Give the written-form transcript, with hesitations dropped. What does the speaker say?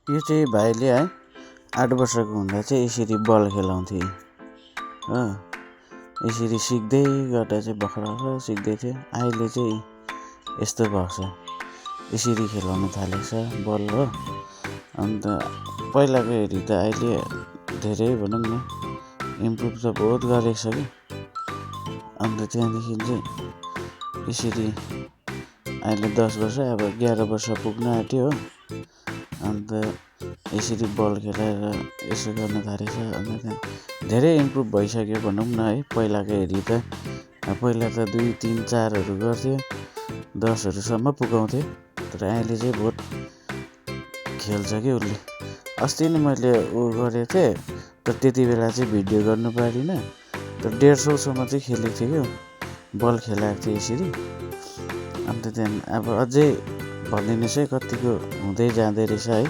यो चाहिँ भाइले है 8 वर्षको हुँदा चाहिँ यसरी बल खेलाउँथे हो। यसरी सिक्दै गर्दा चाहिँ भर्खर सिक्दै थियो। अहिले चाहिँ यस्तो भएको छ, यसरी खेलाउन थालेछ बल हो। अन्त पहिलाको हेरी त अहिले धेरै भनौँ न इम्प्रुभ त बहुत गरेको छ कि। अन्त त्यहाँदेखि चाहिँ यसरी अहिले 10 वर्ष अब 11 वर्ष पुग्न आँट्यो हो। अन्त यसरी बल खेलाएर यसो गर्न थालेछ। अन्त त्यहाँ धेरै इम्प्रुभ भइसक्यो भनौँ न है। पहिलाको हेरी त पहिला त 2, 3, 4हरू गर्थ्यो, 10हरूसम्म पुगाउँथ्यो। तर अहिले चाहिँ बहुत खेल्छ कि उसले। अस्ति नै मैले गरेको थिएँ, तर त्यति बेला चाहिँ भिडियो गर्नु पारिनँ। तर 150सम्म चाहिँ खेलेको थिएँ क्या, बल खेलाएको थिएँ यसरी। अन्त त्यहाँदेखि अब अझै भनिदिनुहोस् है कतिको हुँदै जाँदै रहेछ है।